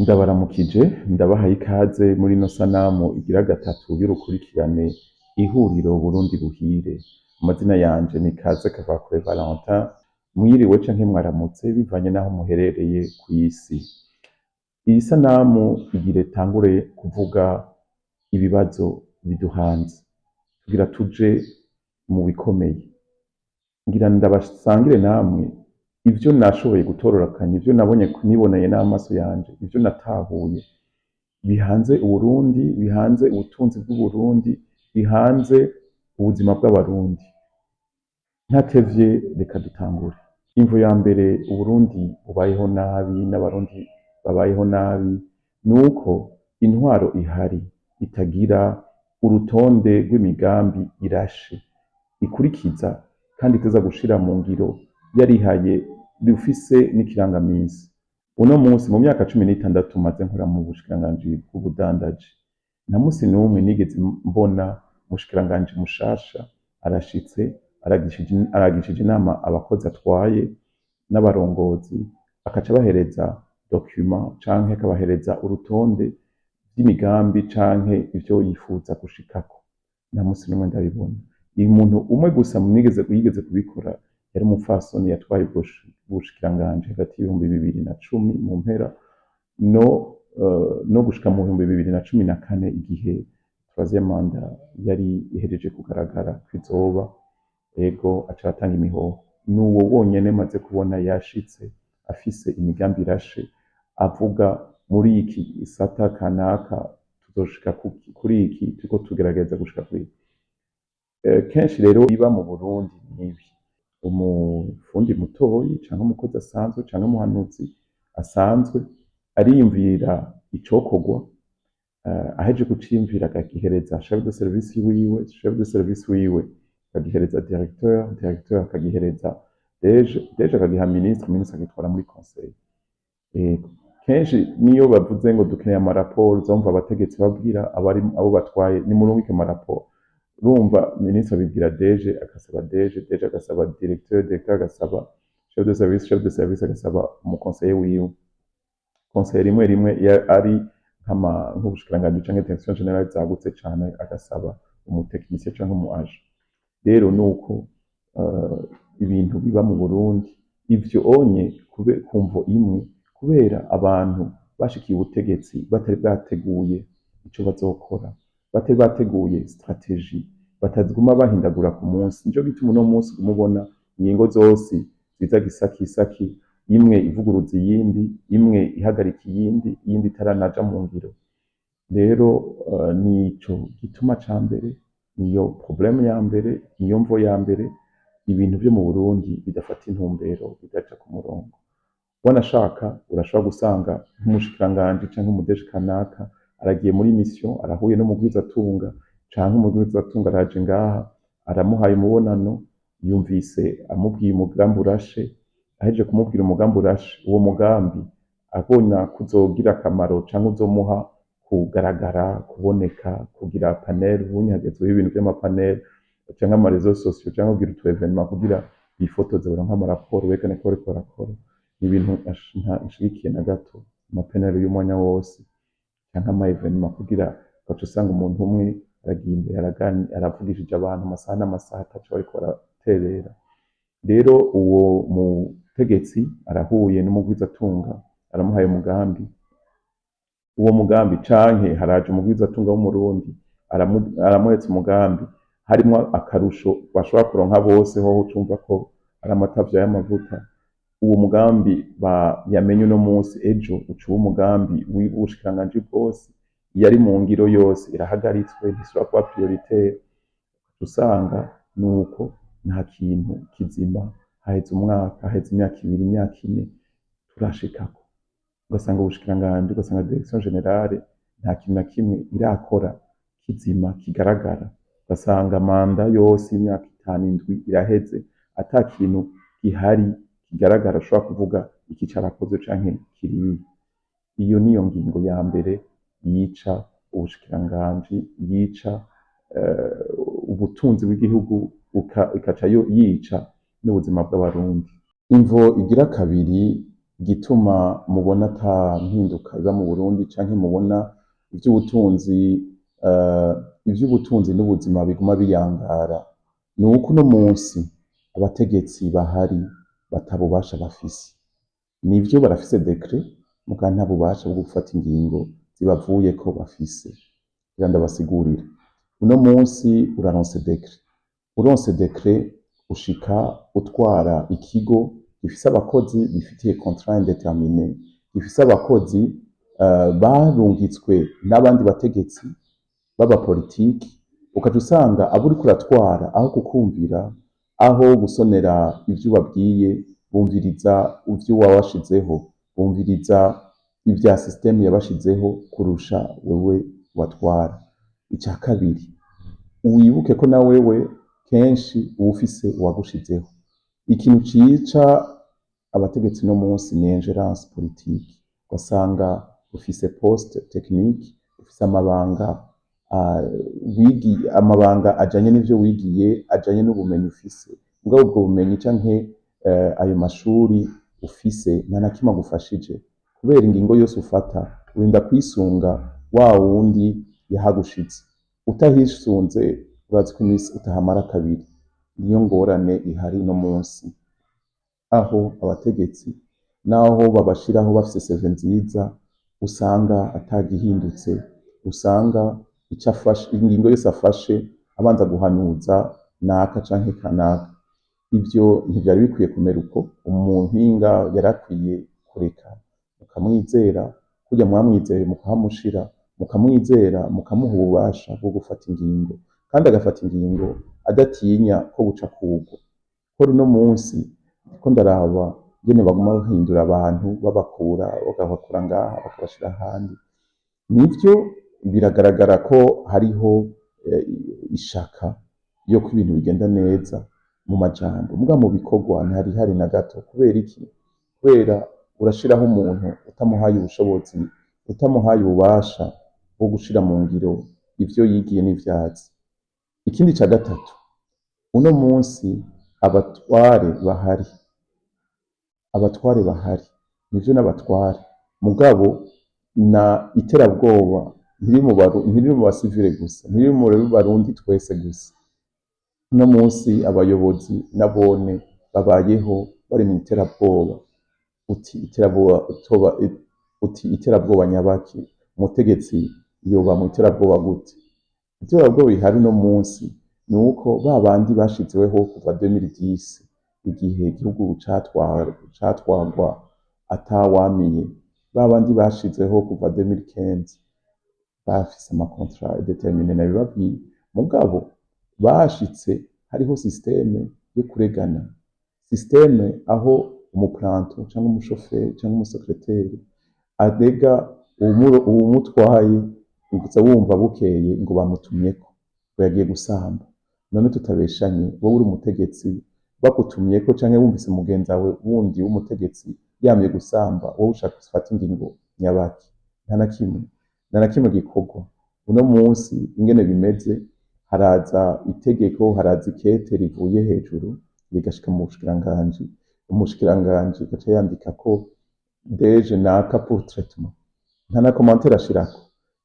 Ndabaramukije, ndabahaye ikaze muri ino sanamu igira gatatu y'urukurikirane ihuriro Burundi buhire. Amazina yanje ni Kaze Kavakure Valentin, mwiriwe canke mwaramutse bivanye n'aho muherereye kw'isi. Iyi sanamu igira itangure kuvuga ibibazo biduhanze, tugira tuje mu bikomeye. Ngira ndabasangire namwe ivyo nashoboye gutororokanya, ivyo nabonye niboneye n'amaso yanje, ivyo natahuye bihanze Uburundi, bihanze ubutunzi bw'Uburundi, bihanze ubuzima bw'Abarundi. Ntatevye, reka dutangure. Imvo ya mbere Uburundi bubayeho nabi n'Abarundi babayeho nabi nuko intwaro ihari itagira urutonde rw'imigambi irashe ikurikiza kandi iteza gushira mu ngiro yarihaye, rufise n'ikirangaminsi. Uno munsi, mu myaka 16 maze nkora mu bushikiranganji bw'ubudandaji, nta musi n'umwe nigeze mbona umushikiranganji mushasha arashitse aragishije inama abakozi atwaye n'abarongozi, akaca abahereza document canke akabahereza urutonde vy'imigambi canke ivyo yifuza gushikako. Nta musi n'umwe ndabibona. Umuntu umwe gusa nigeze yigeze kubikora yari umupfasoni yatwaye ubwo bushikiranganji hagati y'2010 mu mpera no gushika mu 2014, igihe troisième mandat yari ihejeje kugaragara kw'izoba, ego, aca aratanga imihoho. Nuwo wonyene maze kubona yashitse afise imigambi irashe, avuga: muri iki gisata kanaka tuzoshika kuri iki, turiko tugerageza gushika kuri iki. Kenshi rero biba mu Burundi nibi: umufundi mutoyi canke umukozi asanzwe canke umuhanuzi asanzwe ariyumvira icokorwa, ahejeje kuciyumvira akagihereza chef de service wiwe, chef de service wiwe akagihereza directeur, directeur akagihereza DG, DG akagiha ministre, ministre akagitwara muri conseil. Yego. Kenshi niyo bavuze ngo dukeneye amaraporo, uzumva abategetsi babwira abari abo batwaye: nimurungike amaraporo. Urumva, ministre abibwira DG, agasaba DG, DG agasaba directeur, directeur agasaba chef de service, chef de service agasaba umuconseiller wiwe. Conseiller rimwe rimwe iyo ari nk'ubushikiranganji canke direction générale zagutse cane, agasaba umutechnicien canke umu agent. Rero nuko ibintu biba mu Burundi. Ivyo onye kumvo imwe, kubera abantu bashikiye ubutegetsi batari bwateguye ico bazokora, batari bateguye stratégie, bataguma bahindagura ku munsi. Nico gituma uno munsi uguma ubona ingingo zose ziza gisakisaki, imwe ivuguruza iyindi, imwe ihagarika iyindi, iyindi itaranaja mu ngiro. Rero nico gituma ca mbere, niyo problème ya mbere, niyo mvo ya mbere ibintu vyo mu Burundi bidafata intumbero, bidaja ku murongo. Wanashaka urashobora gusanga nk'umushikiranganji canke umu DG kanaka aragiye muri mission, arahuye n'umugwizatunga, canke umugwizatunga araje ngaha, aramuhaye umubonano, yumvise amubwiye umugambi urashe. Ahejeje kumubwira umugambi urashe, uwo mugambi abona kuzogira akamaro canke uzomuha kugaragara, kuboneka, kugira panel. Ubunye hagezweho ibintu vy'amapanel canke ama réseaux sociaux, canke kugira utu événement kugira bifotoze, baronke amaraporo, berekane ko bariko barakora. Ni ibintu ntashigikiye na gato, amapanel y'umwanya wose canke ama événement, kugira ugaca usanga umuntu umwe aragiye imbere, aravugishije abantu amasaha n'amasaha, ataco bariko baraterera. Rero uwo mutegetsi arahuye n'umugwizatunga, aramuhaye umugambi. Uwo mugambi, canke haraje umugwizatunga w'Umurundi, aramuhetsa umugambi harimwo akarusho bashobora kuronka bose, hoho ucumva ko ari amata y'amavuta. Uwo mugambi yamenye uno munsi, ejo uca uba umugambi w'ubushikiranganji bwose. Yari mu ngiro yose irahagaritswe, ntisubira kuba prioritaire. Usanga nuko nta kintu kizima haheze umwaka, haheze imyaka 2, imyaka 4 turashikako. Ugasanga ubushikiranganji, ugasanga direction générale nta kintu na kimwe irakora kizima kigaragara. Ugasanga mandat yose y'imyaka 5, 7 iraheze ata kintu gihari kigaragara ushobora kuvuga iki carakozwe canke kiriya. Iyo niyo ngingo ya mbere yica ubushikiranganji, yica ubutunzi bw'igihugu, ikaca yica n'ubuzima bw'Abarundi. Imvo igira kabiri Igituma mubona ata mpinduka iba mu Burundi, canke mubona ivy'ubutunzi n'ubuzima biguma biyangara, ni uko uno munsi abategetsi bahari batabubasha bafise. Nivyo, barafise décret, muga nta bubasha bwo gufata ingingo zibavuyeko bafise. Kugira ndabasigurire, uno munsi uraronse décret, uronse décret ushika utwara ikigo gifise abakozi bifitiye contrat indéterminé, gifise abakozi barungitswe n'abandi bategetsi b'abapolitiki, ukaca usanga abo uriko uratwara, aho kukumvira, aho gusonera ivyo ubabwiye, bumviriza ivyo wabashizeho, bumviriza ivya système yabashizeho kurusha wewe watwara. Ica kabiri, wibuke ko na wewe kenshi uba ufise uwagushizeho. Ikintu cica abategetsi no munsi ni ingérence politique. Ugasanga ufise poste technique, ufise amabanga wigiye, amabanga ajanye n'ivyo wigiye, ajanye n'ubumenyi ufise, mugabo ubwo bumenyi canke ayo mashuri ufise nta na kimwe agufashije, kubera ingingo yose ufata urinda kwisunga wa wundi yahagushize. Utahisunze, urazi ko imisi utahamara kabiri. Niyo ngorane ihari no munsi, aho abategetsi naho babashiraho bafise CV nziza, usanga atagihindutse, usanga ico afashe, ingingo yose afashe, abanza guhanuza naka canke kanaka. Ivyo ntivyari bikwiye kumera uko. Umuhinga yarakwiye kureka mukamwizera, kurya mwamwizeye mukahamushira, mukamwizera, mukamuha ububasha bwo gufata ingingo, kandi agafata ingingo adatinya ko buca kugwa. Ko uno munsi ndiko ndaraba ingene baguma bahindura abantu, babakura, bakabakura ngaha bakabashira ahandi, nivyo biragaragara ko hariho ishaka yo ko ibintu bigenda neza mu majambo, muga mu bikorwa ntarihari na gato. Kubera iki? Kubera urashiraho umuntu utamuhaye ubushobozi, utamuhaye ububasha bwo gushira mu ngiro ivyo yigiye n'ivyazi. Ikindi ca gatatu, uno munsi abatware bahari, abatware bahari nivyo n'abatware, mugabo na iterabwoba ntiri mu basivile gusa, ntiri mu Barundi twese gusa. Uno munsi abayobozi nabone babayeho bari mu iterabwoba. Uti iterabwoba toba, uti iterabwoba nyabaki? Umutegetsi yoba mu iterabwoba gute? Iterabwoba rihari uno munsi ni uko ba bandi bashizweho kuva 2010, igihe igihugu catwagwa atawamiye, ba bandi bashizeho kuva 2015 bafise ama contrat indéterminé, nabibabwiye, mugabo bashitse hariho système yo kuregana, système aho umu planton canke umushoferi canke umusekreteri arega uwumutwaye, uza wumva bukeye ngo bamutumyeko, ngo yagiye gusamba. None tutabeshanye, wowe uri umutegetsi, bagutumyeko canke wumvise mugenzi wawe wundi w'umutegetsi yamye gusamba, wowe ushaka gufata ingingo nyabaki? Nta na kimwe, nta na kimwe gikorwa. Uno munsi ingene bimeze, haraza itegeko, haraza ikete rivuye hejuru rigashika mu bushikiranganji, umushikiranganji agaca yandika ko DG naka pour traitement, nta na commentaire ashirako.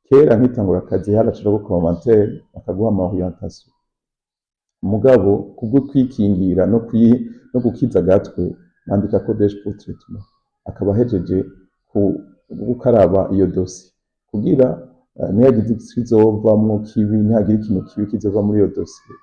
Kera nkitangura akazi harashirako commentaire, bakaguha ama orientation, mugabo kubwo kwikingira no gukiza agatwe, bandika ko DG pour traitement, akaba ahejeje gukaraba iyo dossier, kugira nihagize ikizovamwo kibi, nihagira ikintu kibi kizova muri iyo dossier,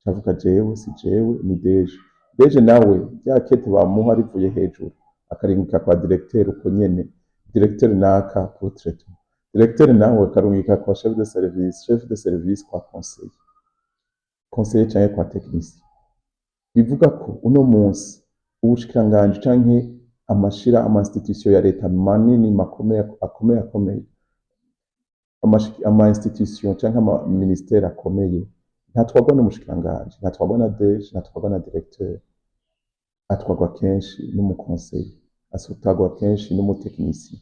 cavuga jewe si jewe, ni DG. DG nawe rya kete bamuha rivuye hejuru akarungika kwa directeur uko nyene, directeur naka pour traitement, directeur nawe akarungika kwa chef de service, chef de service kwa conseiller, conseiller canke kwa technicien. Bivuga ko uno munsi ubushikiranganji canke amashira ama institution ya leta manini makomeye akomeye akomeye, ama institution canke ama ministère akomeye, ntatwarwa n'umushikiranganji, ntatwarwa na DG, ntatwarwa na directeur, atwarwa kenshi n'umu conseiller, atwarwa kenshi n'umu technicien.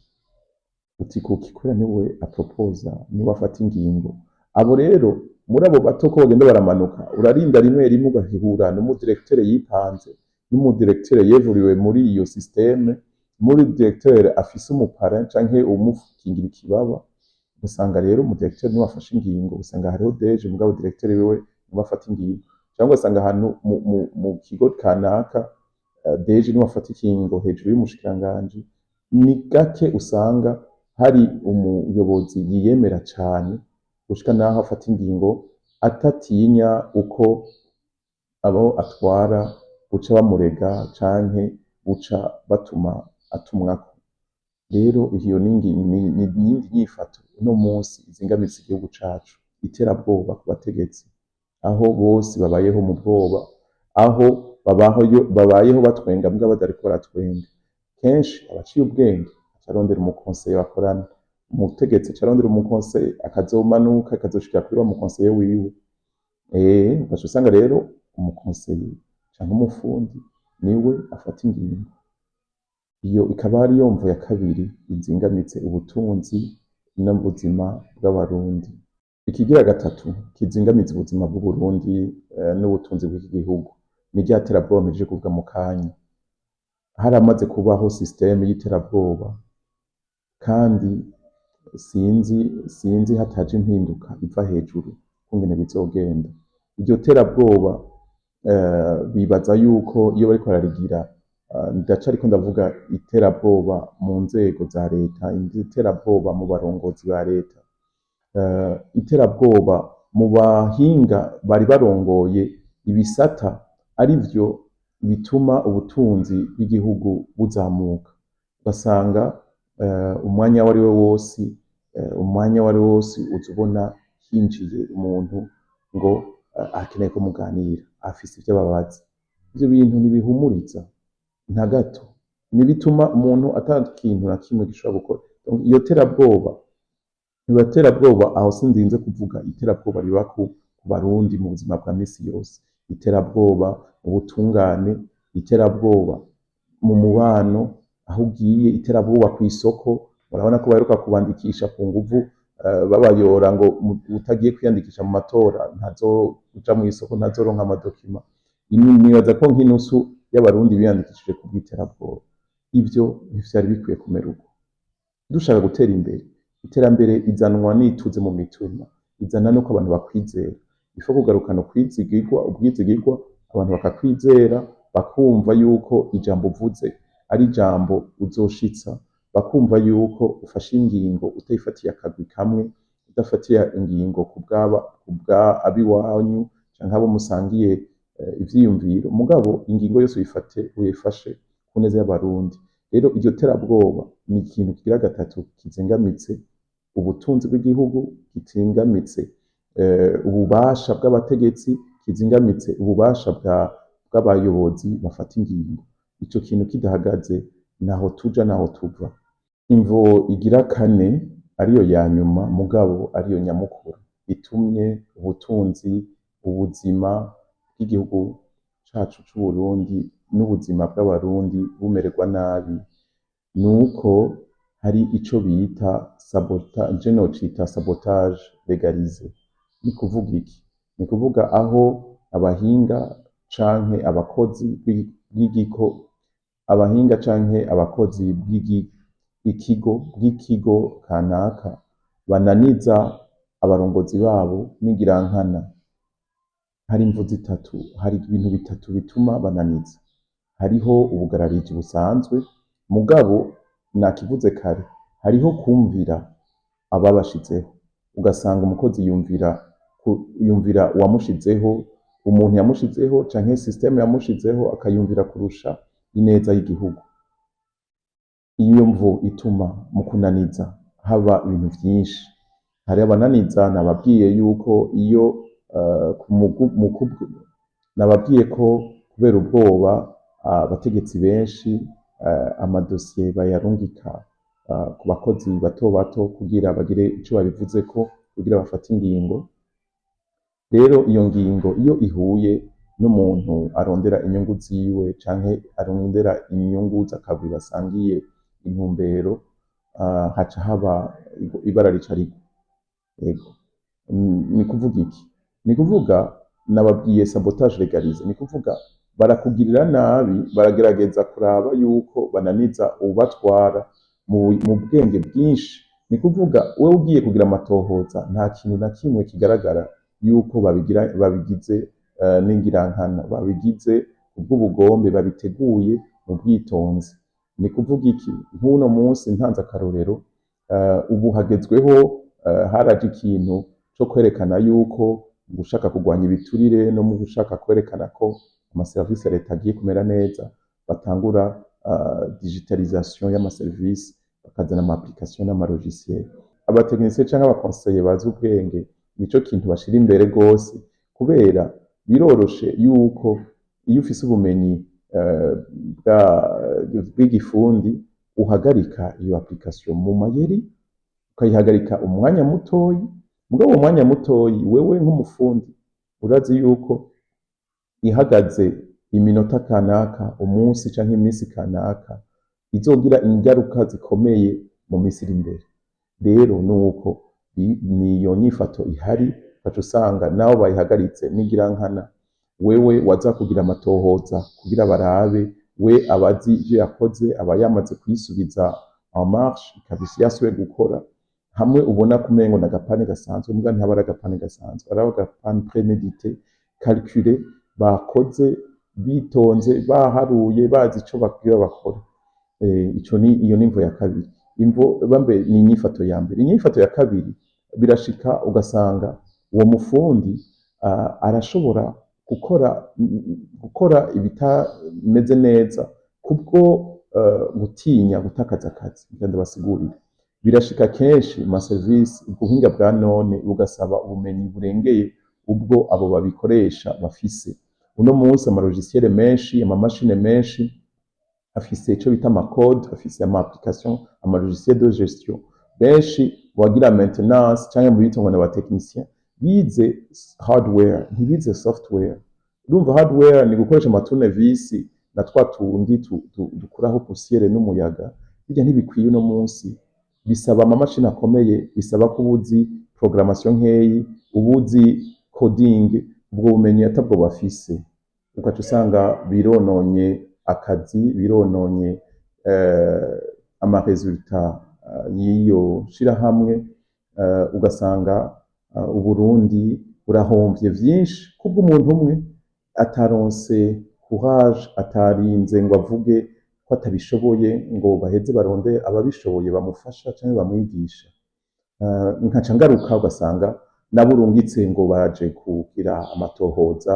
Uti kuki? Kubera niwe aproposa, niwe afata ingingo. Abo rero muri abo bato ko bagenda baramanuka, urarinda rimwe rimwe ugahura n'umu directeur yipanze, n'umu directeur yevuriwe muri iyo système. Muri directeur afise umu parrain canke uwumukingira ikibaba, ugasanga rero umu directeur niwe afashe ingingo. Usanga hariho DG, mugabo directeur wiwe niwe afata ingingo, canke ugasanga ahantu mu kigo kanaka, DG niwe afata ingingo hejuru y'umushikiranganji. Ni gake usanga hari umuyobozi yiyemera cane gushika naho afata ingingo atatinya uko abo atwara buca bamurega canke buca batuma atumwako. Rero iyo ni iyindi nyifato uno munsi izingamitse igihugu cacu, iterabwoba ku bategetsi, aho bose babayeho mu bwoba, aho babayeho batwenga mugabo batariko baratwenga. Kenshi abaciye ubwenge aca arondera umu conseiller bakorana, umutegetsi aca arondera umu conseiller, akazomanuka akazoshikira kuri wa mu conseiller wiwe. Ugaca usanga rero umu conseiller canke umufundi niwe afata ingingo. Iyo ikaba ariyo mvo ya kabiri izingamitse ubutunzi n'ubuzima bw'Abarundi. Ikigira gatatu kizingamitse ubuzima bw'Uburundi n'ubutunzi bw'iki gihugu ni rya terabwoba mpejeje kuvuga mu kanya. Haramaze kubaho système y'iterabwoba, kandi sinzi hataje impinduka iva hejuru kungene bizogenda. Iryo terabwoba, bibaza yuko iyo bariko bararigira, ndacariko ndavuga iterabwoba mu nzego za leta, iterabwoba mu barongozi ba leta, iterabwoba mu bahinga bari barongoye ibisata arivyo bituma ubutunzi bw'igihugu buzamuka. Ugasanga umwanya wariwo wose, umwanya wariwo wose uza ubona hinjiye umuntu ngo akeneye ko muganira, afise ivyo ababaza. Ivyo bintu ntibihumuriza na gato, ntibituma umuntu ata kintu na kimwe gishobora gukora. Iyo terabwoba, iyo terabwoba, aho sindinze kuvuga iterabwoba riba ku Barundi mu buzima bwa misi yose, iterabwoba mu butungane, iterabwoba mu mubano aho ugiye, iterabwoba kw'isoko. Murabona ko baheruka kubandikisha ku nguvu, babayora ngo utagiye kwiyandikisha mu matora ntazoja mw'isoko, ntazoronka ama documents. Nibaza ko nk'inusu y'Abarundi biyandikishije ku bw'iterabwoba. Ivyo ntivyari bikwiye kumera uko. Dushaka gutera imbere, iterambere izanwa n'ituze mu mitima, izana nuko abantu bakwizera. Il faut kugarukana ukwizigirwa, ubwizigirwa, abantu bakakwizera, bakumva yuko ijambo uvuze ari ijambo uzoshitsa, bakumva yuko ufashe ingingo utayifatiye akagwi kamwe, udafatiye ingingo kubwa abiwanyu canke abo musangiye ivyiyumviro, mugabo ingingo yose uyifashe ku neza y'Abarundi. Rero iryo terabwoba ni ikintu kigira gatatu kizingamitse ubutunzi bw'igihugu, kizingamitse ububasha bw'abategetsi, kizingamitse ububasha bw'abayobozi bafata ingingo. Ico kintu kidahagaze, ntaho tuja naho tuva. Imvo igira kane, ariyo ya nyuma mugabo ariyo nyamukuru, itumye ubutunzi, ubuzima bw'igihugu cacu c'Uburundi n'ubuzima bw'Abarundi bumererwa nabi, nuko hari ico bita sabotage, je nocita sabotage légalisé. Ni kuvuga iki? Ni kuvuga aho abahinga canke abakozi bw'igiko, abahinga canke abakozi bw'ikigo kanaka bananiza abarongozi babo n'igirankana. Hari imvo zitatu, hari ibintu bitatu bituma bananiza. Hariho ubugarariji busanzwe, mugabo nakivuze kare, hariho kumvira ababashizeho. Ugasanga umukozi yumvira uwamushizeho, umuntu yamushizeho canke système yamushizeho, akayumvira kurusha ineza y'igihugu. Iyo mvo ituma mu kunaniza haba ibintu vyinshi. Hari abananiza, nababwiye yuko iyo nababwiye ko kubera ubwoba abategetsi benshi amadosiye bayarungika ku bakozi bato bato kugira bagire ico babivuzeko, kugira bafate ingingo. Rero iyo ngingo iyo ihuye n'umuntu arondera inyungu ziwe canke arondera inyungu z'akagwi basangiye intumbero, haca haba ibara rica rigwa. Ego. Ni kuvuga iki? Ni kuvuga nababwiye sabotage légalisé, ni kuvuga Barakugirira nabi, baragerageza kuraba yuko bananiza ubatwara mu bwenge bwinshi. Ni kuvuga, wewe ugiye kugira amatohoza, nta kintu na kimwe kigaragara yuko babigira, babigize n'ingirankana, babigize kubw'ubugombe, babiteguye mu bwitonzi. Ni kuvuga iki? Nk'uno munsi ntanze akarorero, ubu hagezweho, haraje ikintu co kwerekana yuko mu gushaka kurwanya ibiturire no mu gushaka kwerekana ko amaserivisi ya leta agiye kumera neza, batangura digitalisation y'amaserivisi, bakazana ama application n'ama logiciel. Abatekinisiye canke aba conseillers bazi ubwenge nico kintu bashira imbere gose, kubera biroroshe yuko iyo ufise ubumenyi bw'igifundi uhagarika iyo application mu mayeri, ukayihagarika umwanya mutoyi. Mugabo uwo mwanya mutoyi, wewe nk'umufundi urazi yuko ihagaze iminota kanaka, umunsi canke iminsi kanaka, izogira ingaruka zikomeye mu minsi iri imbere. Rero nuko niyo nyifato ihari, ugaca usanga nabo bayihagaritse n'ingirankana. Wewe waza kugira amatohoza kugira barabe, we abazi ivyo yakoze, aba yamaze kuyisubiza en marche, ikaba yasubiye gukora. Hamwe ubona ko umengo n'aga panne gasanzwe, muga ntaba ari aga panne gasanzwe, ari aga panne prémédité, calculé, bakoze bitonze, baharuye, bazi ico bagira bakora. Ico ni iyo nimvo ya kabiri, imvo bambe ni inyifato ya mbere. Inyifato ya kabiri, birashika ugasanga uwo mufundi arashobora gukora ibitameze neza kubwo gutinya gutakaza akazi. Reka ndabasigurire. Birashika kenshi mu maserivisi, ubuhinga bwa none bugasaba ubumenyi burengeye ubwo abo babikoresha bafise. Uno munsi ama logiciel menshi, amamashine menshi afise ico bita ama code, afise ama application, ama logiciel de gestion. Benshi mu bagira maintenance canke mu bitwa ngo n'aba technicien bize hardware, ntibize software. Urumva, hardware ni gukoresha ama tournevis na twa tundi dukuraho poussière n'umuyaga. Birya ntibikwiye uno munsi, bisaba amamashini akomeye, bisaba ko ubuzi programmation nkeyi, ubuzi coding. Ubwo bumenyi atabwo bafise, ugaca usanga birononye akazi, birononye ama résultats y'iyo shirahamwe, ugasanga Uburundi burahomvye vyinshi kubw'umuntu umwe ataronse courage, atarinze ngo avuge ko atabishoboye, ngo baheze baronde ababishoboye bamufasha canke bamwigisha. Nkaca ngaruka, ugasanga nabo urungitse ngo baje kugira amatohoza,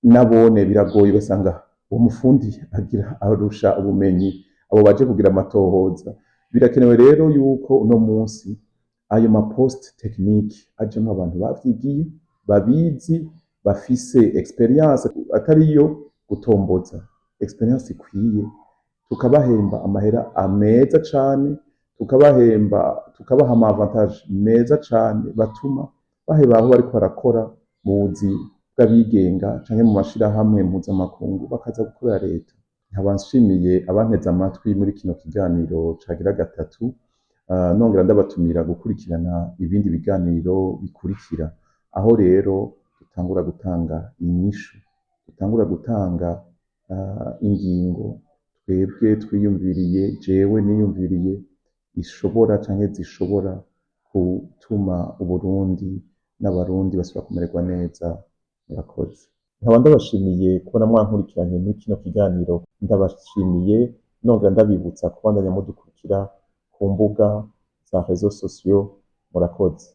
nabone biragoye, ugasanga uwo mufundi agira arusha ubumenyi abo baje kugira amatohoza. Birakenewe rero yuko uno munsi ayo ma poste technique ajamwo abantu bavyigiye, babizi, bafise expérience, atari iyo gutomboza, expérience ikwiye, tukabahemba amahera ameza cane, tukabahemba, tukabaha ama avantage meza cane, batuma baheba aho bariko barakora mu buzi bw'abigenga canke mu mashirahamwe mpuzamakungu, bakaza gukorera leta. Nkaba nshimiye abanteze amatwi muri kino kiganiro cagira gatatu, nongera ndabatumira gukurikirana ibindi biganiro bikurikira, aho rero dutangura gutanga inyishu, dutangura gutanga ingingo twebwe twiyumviriye, jewe niyumviriye, ishobora canke zishobora gutuma Uburundi n'Abarundi basubira kumererwa neza. Murakoze. Nkaba ndabashimiye kubona mwankurikiranye muri kino kiganiro. Ndabashimiye, nongera ndabibutsa kubandanya mudukurikira ku mbuga za réseaux sociaux. Murakoze.